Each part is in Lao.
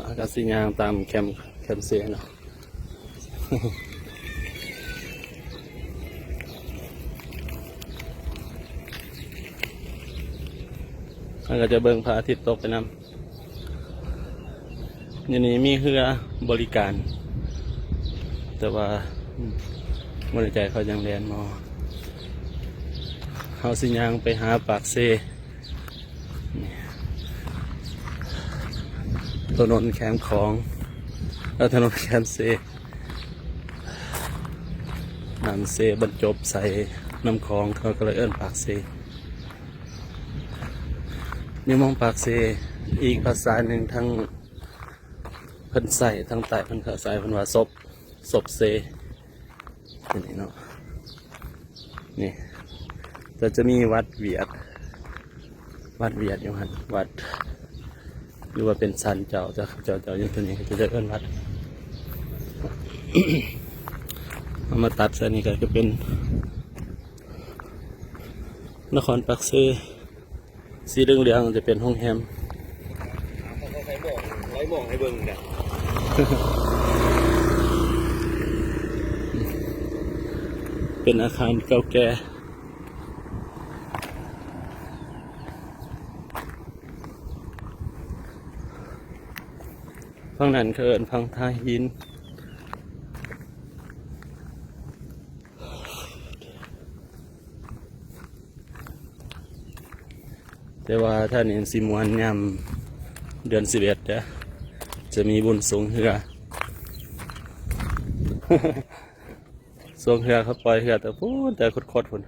ແລ້ວກໍຊິຍ່າງຕາມແຄມ ແຄມເຊເນາະ. ເຮົາກໍຈະເບິ່ງພະອາທິດຕົກໄປນຳ. ຢູ່ນີ້ມີເຮືອບໍລິການ ແຕ່ວ່າບໍ່ແນ່ໃຈເຂົາຍັງແລ່ນບໍ່. ເຮົາຊິຍ່າງໄປຫາປາກເຊ. ນີ້ ຖະໜົນແຄມຂອງ ເອີ ຖະໜົນແຄມເຊ ນ້ຳເຊບັນຈົບໃສ່ນ້ຳຂອງ ເຂົາກໍເລີຍເອີ້ນປາກເຊ. ຢູ່ເມືອງປາກເຊ ອີກພາສາໜຶ່ງ ທາງເພິ່ນໃຊ້ ທາງໃຕ້ເພິ່ນກໍໃຊ້ ເພິ່ນວ່າສົບ ສົບເຊ. ເປັນນີ້ເນາະ ນີ້ ແຕ່ຈະມີວັດຫວຽດ ວັດຫວຽດຢູ່ຫັ້ນ ວັດ ຫຼືວ່າເປັນສານເຈົ້າ ເຈົ້າ ເຈົ້າ ເຈົ້າຢູ່ຕົວນີ້ ເຂົາເຈົ້າເອີ້ນວັດ. ເອົາມາຕັດໃສ່ນີ້ກໍຈະເປັນນະຄອນປາກເຊ. ສີເຫຼືອງໆ ຈະເປັນໂຮງແຮມ ໃຫ້ມອງ ໃຫ້ມອງໃຫ້ເບິ່ງນະ ເປັນອາຄານເກົ່າແກ່. ຝັ່ງນັ້ນເຂົາເອີ້ນຝັ່ງທ່າຫີນ. ແຕ່ວ່າທ່ານີ້ຊິມ່ວນຍາມເດືອນສິບເອັດເດີ້ ຈະມີບຸນຊ່ວງເຮືອ ຊ່ວງເຮືອ ເຂົາປ່ອຍເຮືອແຕ່ພຸ້ນ ແຕ່ຄົດໆ ພຸ້ນ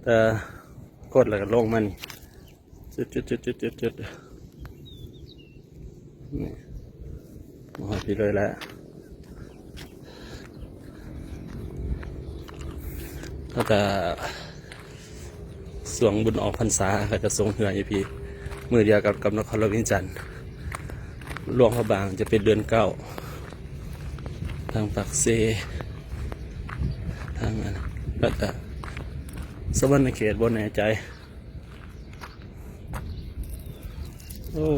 ແຕ່ຄົດແລ້ວກໍລົງມານີ້. ຈຸດໆໆໆໆ ນີ້ ມາຮອດພີ້ເລີຍແຫຼະ ແລ້ວກະຊ່ວງບຸນອອກພັນສາ ເຂົາຈະສົ່ງເຮືອຢູ່ພີ້ ມື້ດຽວກັບ ກັບນະຄອນຫຼວງວຽງຈັນ. ຫຼວງພະບາງຈະເປັນເດືອນເກົ້າ ທາງປາກເຊ ທາງອັນນັ້ນ ແລ້ວກະສະຫວັນນະເຂດ ບໍ່ແນ່ໃຈ. ໂອ້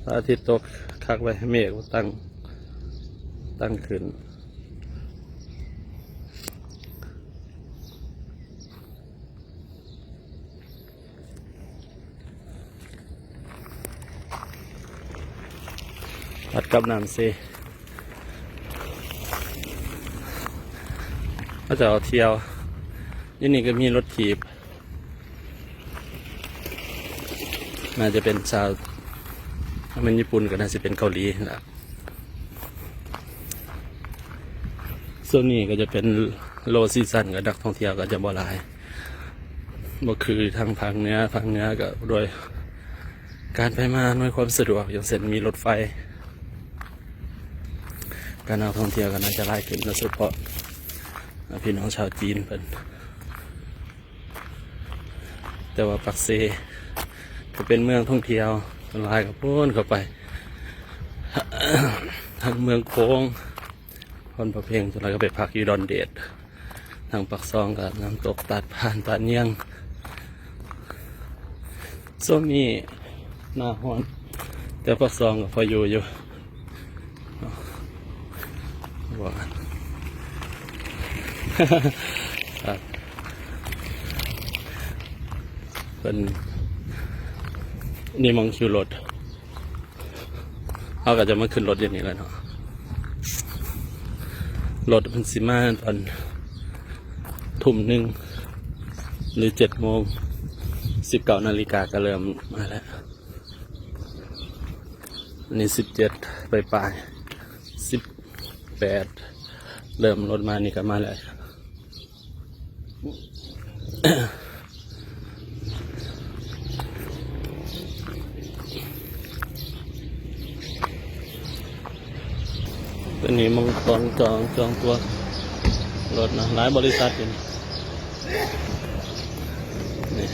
ພະອາທິດຕົກຄັກເວີຍ ເມກຕັ້ງ ຕັ້ງຂຶ້ນ. ວັດກັບນ້ຳເຊ ເຂົາເຈົ້າທ່ຽວ ຢູ່ນີ້ກໍມີລົດຖີບ ໜ້າຈະເປັນຊາວ ຖ້າແມ່ນຍີ່ປຸ່ນກໍໜ້າຈະເປັນເກົາຫຼີແຫຼະ. ຊ່ວງນີ້ກໍຈະເປັນ low season ກໍນັກທ່ອງທ່ຽວກໍຈະບໍ່ຫຼາຍ ບໍ່ຄືທາງພາກເໜືອ. ພາກເໜືອກໍດ້ວຍການໄປມາອຳນວຍຄວາມສະດວກ ຢ່າງເຊັ່ນມີລົດໄຟ ການນັກທ່ອງທ່ຽວກໍໜ້າຈະຫຼາຍຂຶ້ນ ໂດຍສະເພາະ ອາ ພີ່ນ້ອງຊາວຈີນເພິ່ນ. ແຕ່ວ່າປາກເຊກໍເປັນເມືອງທ່ອງທ່ຽວ ສ່ວນຫຼາຍກໍພຸ້ນເຂົ້າໄປທາງເມືອງໂຂງ ພອນພະເພັງ ສ່ວນຫຼາຍກໍໄປພັກຢູ່ດອນເດດ. ທາງປາກຊ່ອງກໍນ້ຳຕົກຕາດຜ່ານ ຕາດຍ່ຽງ. ຊ່ວງນີ້ໜ້າຮ້ອນ ແຕ່ປາກຊ່ອງກໍພໍຢູ່ຢູ່. ວ່າ ເພິ່ນ ນີ້ໝ່ອງຄິວລົດ ເຮົາກໍຈະມາຂຶ້ນລົດຢູ່ນີ້ແຫຼະເນາະ. ລົດມັນຊິມາຕອນທຸ່ມໜຶ່ງ ຫຼື ເຈັດໂມງ ສິບເກົ້ານາລິກາກໍເລີ່ມມາແລ້ວ. ອັນນີ້ສິບເຈັດປາຍໆ ສິບແປດ ເລີ່ມລົດມານີ້ກໍມາແລ້ວ. ຕົວນີ້ມັນຕ້ອງຈອງ ຈອງຕົ໋ວລົດນະ ຫຼາຍບໍລິສັດຢູ່ນີ້. ນີ້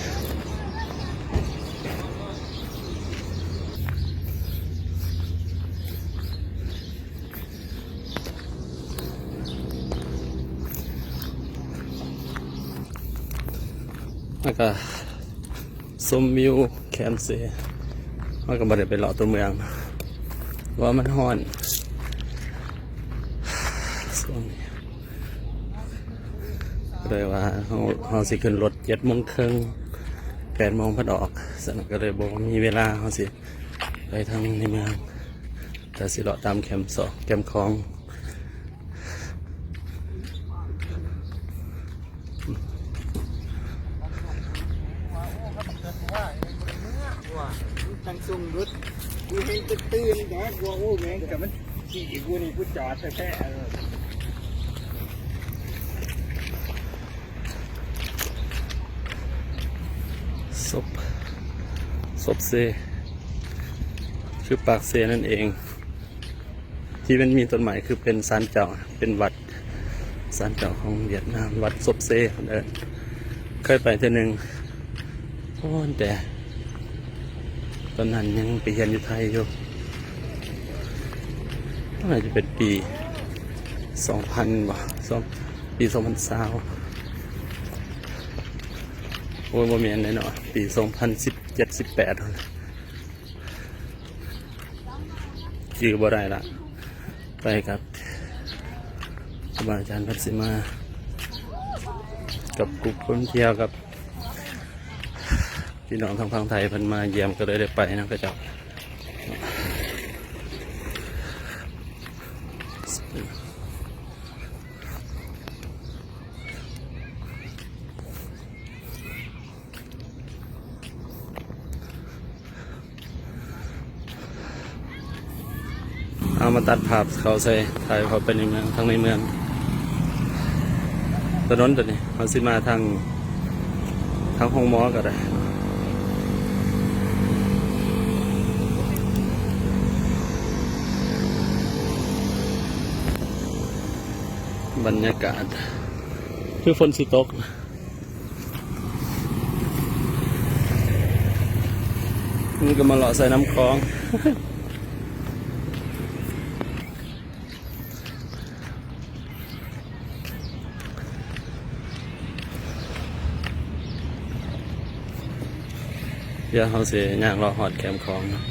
ແລ້ວກໍ ຊົມວິວແຄມເຊ. ເຮົາກໍບໍ່ໄດ້ໄປເລາະຕົວເມືອງ ເພາະວ່າມັນຮ້ອນ. ຊ່ວງນີ້ກໍເລີຍວ່າເຮົາ ເຮົາຊິຂຶ້ນລົດເຈັດໂມງເຄິ່ງ ແປດໂມງພັດອອກ, ສະນັ້ນກໍເລີຍບໍ່ມີເວລາ ເຮົາຊິໄປທາງໃນເມືອງ, ແຕ່ຊິເລາະຕາມແຄມຊອກ ແຄມຂອງ. ຕັ້ງຊົງດຸດ ກູເຫັນຕື່ນໆດອກວ່າ ໂອ້ ແມ່ງ ແຕ່ມັນຂີ້ກູນີ້ ກູຈອດແທ້ໆ. ເອີ ສົບ ສົບເຊ ຄືປາກເຊນັ້ນເອງ. ທີ່ມັນມີຕົ້ນໄມ້ ຄືເປັນສານເຈົ້າ ເປັນວັດສານເຈົ້າຂອງຫວຽດນາມ ວັດສົບເຊເພິ່ນເອີ້ນ. ເຄີຍໄປເທື່ອໜຶ່ງ ໂອ້ ແຕ່ຕອນນັ້ນຍັງໄປຮຽນຢູ່ໄທຢູ່ ໜ້າຈະເປັນປີສອງພັນບໍ ສອງ ປີສອງພັນຊາວ ໂອ້ຍ ບໍ່ແມ່ນເດເນາະ ປີສອງພັນສິບເຈັດ ສິບແປດ ຈື່ບໍ່ໄດ້ລະ. ໄປກັບຄູບາອາຈານ ເພິ່ນຊິມາກັບກຸ່ມຄົນທ່ຽວ ກັບພີ່ນ້ອງທາງຝັ່ງໄທ ເພິ່ນມາຢ້ຽມ ກໍເລີຍໄດ້ໄປນຳເຂົາເຈົ້າ. ເອົາມາຕັດພາບເຂົ້າໃສ່ ຖ່າຍເຂົ້າໄປໃນເມືອງ ທາງໃນເມືອງ. ຖະໜົນຕົວນີ້ ເຮົາຊິມາທາງ ທາງໂຮງໝໍກໍໄດ້. ບັນຍາກາດຄືຝົນຊິຕົກ. ນີ້ກໍມາເລາະໃສ່ນ້ຳຂອງ. ດຽວເຮົາຊິຍ່າງເລາະຮອດແຄມຂອງເນາະ.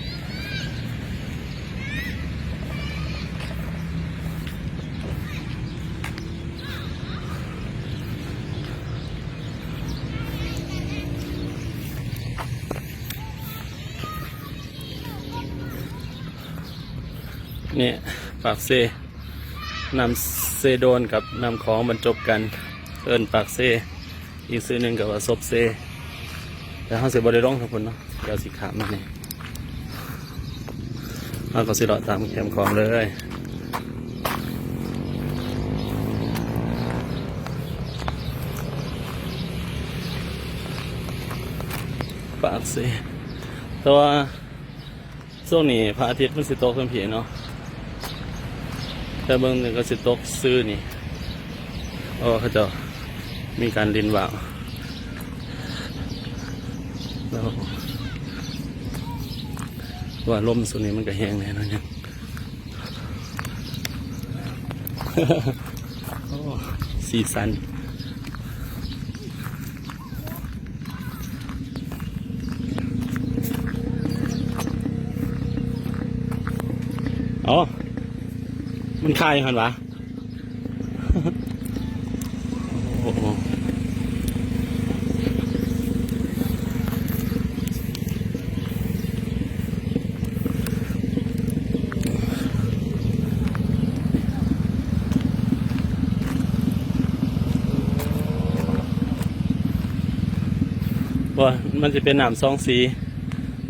ນີ້ປາກເຊ ນ້ຳເຊໂດນກັບນ້ຳຂອງບັນຈົບກັນ ເອີ້ນປາກເຊ. ອີກຊື່ໜຶ່ງກໍວ່າສົບເຊ ແຕ່ເຮົາຊິບໍ່ໄດ້ລົງທາງພຸ້ນເນາະ ດຽວຊິຂ້າມມານີ້ ເຮົາກໍຊິເລາະຕາມແຄມຂອງເລີຍ. ປາກເຊ ແຕ່ວ່າ ຊ່ວງນີ້ພະອາທິດມັນຊິຕົກທາງພີ້ເນາະ ແຕ່ເບິ່ງນີ້ກໍຊິຕົກຊື່ນີ້ ເພາະວ່າເຂົາເຈົ້າມີການຫຼິ້ນວ່າວ ແລ້ວວ່າລົມຊ່ວງນີ້ມັນກໍແຮງແດ່ໜ້ອຍໜຶ່ງ. ໂອ້ ສີສັນ. ເອົ້າ ມັນຄາຍຢູ່ຫັ້ນຫວາ? ໂອ້ໂຫ ບໍ່ ມັນຊິເປັນນ້ຳສອງສີ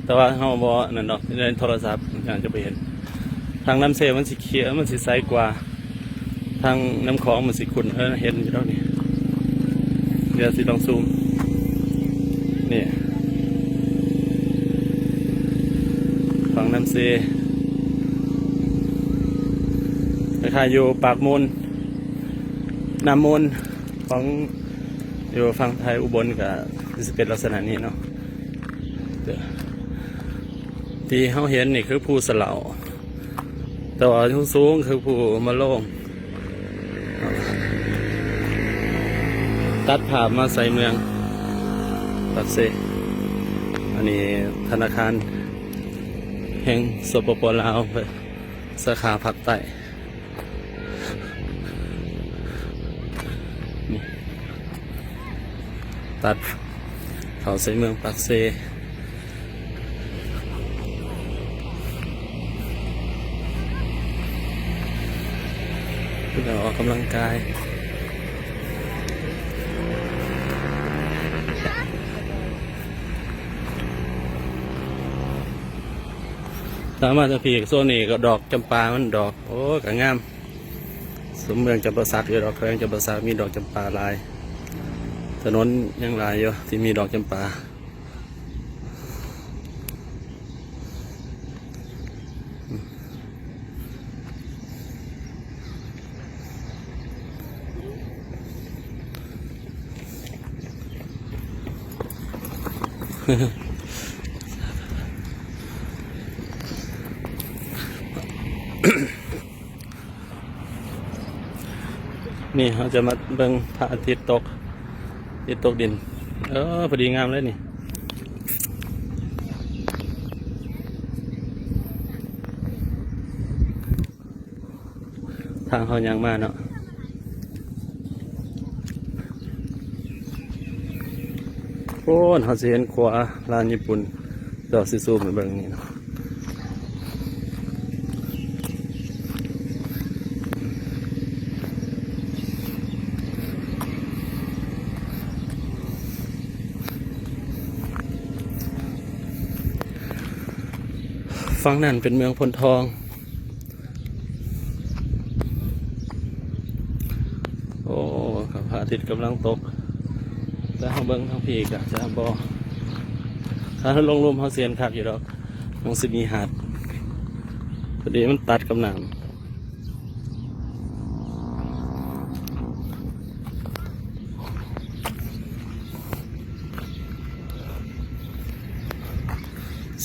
ແຕ່ວ່າເຮົາບໍ່ອັນນັ້ນດອກ ໃນໂທລະສັບມັນອາດຈະບໍ່ເຫັນ. ທາງນ້ຳເຊມັນຊິຂຽວ ມັນຊິໃສກວ່າ ທາງນ້ຳຂອງມັນຊິຂຸ້ນ. ເອີ ເຫັນຢູ່ດອກນີ້ ດຽວຊິລອງຊູມ ນີ້ ຝັ່ງນ້ຳເຊ ຄ້າຍໆຢູ່ປາກມູນ ນ້ຳມູນຂອງ ຢູ່ຝັ່ງໄທອຸບົນກໍຊິເປັນລັກສະນະນີ້ເນາະ. ທີ່ເຮົາເຫັນນີ້ຄືພູສະເຫຼົາ ແຕ່ວ່າສູງໆຄືພູມະໂລງ. ຕັດພາບມາໃສ່ເມືອງປາກເຊ. ອັນນີ້ທະນາຄານແຫ່ງ ສປປ ລາວ ສາຂາພາກໃຕ້. ນີ້ ຕັດເຂົ້າໃສ່ເມືອງປາກເຊ ເພື່ອອອກກຳລັງກາຍ. ຕາມມາທາງພີ້ ໂຊນນີ້ກໍດອກຈຳປາມັນດອກ ໂອ້ ກໍງາມ. ສົມເມືອງຈຳປາສັກຢູ່ດອກ ແຂວງຈຳປາສັກມີດອກຈຳປາຫຼາຍ ຖະໜົນຍັງຫຼາຍຢູ່ທີ່ມີດອກຈຳປາ. ນີ້ເຮົາຈະມາເບິ່ງພະອາທິດຕົກ ອາທິດຕົກດິນ. ເອີ ພໍດີງາມເລີຍນີ້ ທາງເຮົາຍ່າງມາເນາະ. ໂອ້ ເຮົາຊິເຫັນຂົວລານຍີ່ປຸ່ນ ດອກຊິຊູມໃຫ້ເບິ່ງນີ້ເນາະ. ຝັ່ງນັ້ນເປັນເມືອງໂພນທອງ. ໂອ້ ພະອາທິດກຳລັງຕົກ ແຕ່ເຮົາເບິ່ງທາງພີ້ກະຈະບໍ່ ຖ້າເຮົາລົງລຸ່ມເຮົາຊິເຫັນຄັກຢູ່ດອກ ມັນຊິມີຫາດ ພໍດີມັນຕັດກັບນ້ຳ.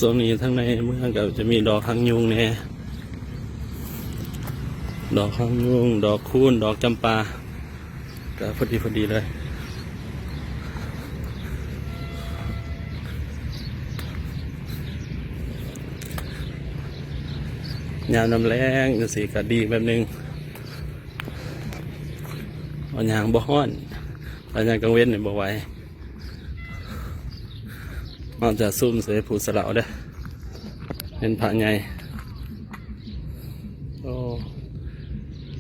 ຊ່ວງນີ້ທາງໃນເມືອງກໍຈະມີດອກຫາງຍູງແດ່ ດອກຫາງຍູງ ດອກຄູນ ດອກຈຳປາ ກໍພໍດີ ພໍດີເລີຍ. ຍາມນ້ຳແລ້ງຈັ່ງຊີ້ກໍດີແບບໜຶ່ງ ເອົາຍ່າງບໍ່ຮ້ອນ ຖ້າຍ່າງກາງເວັນນີ້ບໍ່ໄຫວ. ເຮົາຈະຊູມໃສ່ພູສະເຫຼົາເດີ້ ເຫັນພະໃຫຍ່. ໂອ້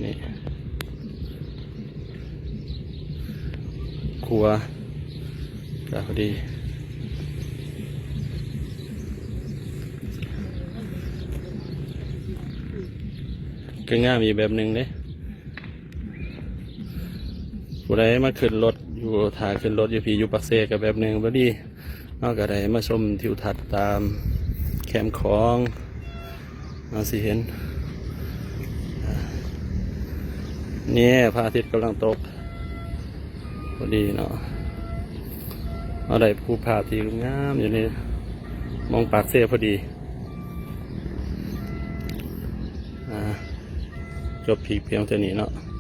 ນີ້ ຂົວກະພໍດີ ກໍງາມອີກແບບໜຶ່ງເດ້. ຜູ້ໃດມາຂຶ້ນລົດຢູ່ ຖ້າຂຶ້ນລົດຢູ່ພີ້ ຢູ່ປາກເຊກໍແບບໜຶ່ງ ພໍດີເຮົາກໍໄດ້ມາຊົມທິວທັດຕາມແຄມຂອງ ເຮົາຊິເຫັນ ນີ້ພະອາທິດກຳລັງຕົກ ພໍດີເນາະ ເຮົາໄດ້ຮູບພາບທີ່ງາມຢູ່ໃນໝ່ອງປາກເຊພໍດີ. ອ່າ ຈົບພຽງເທົ່ານີ້ເນາະ.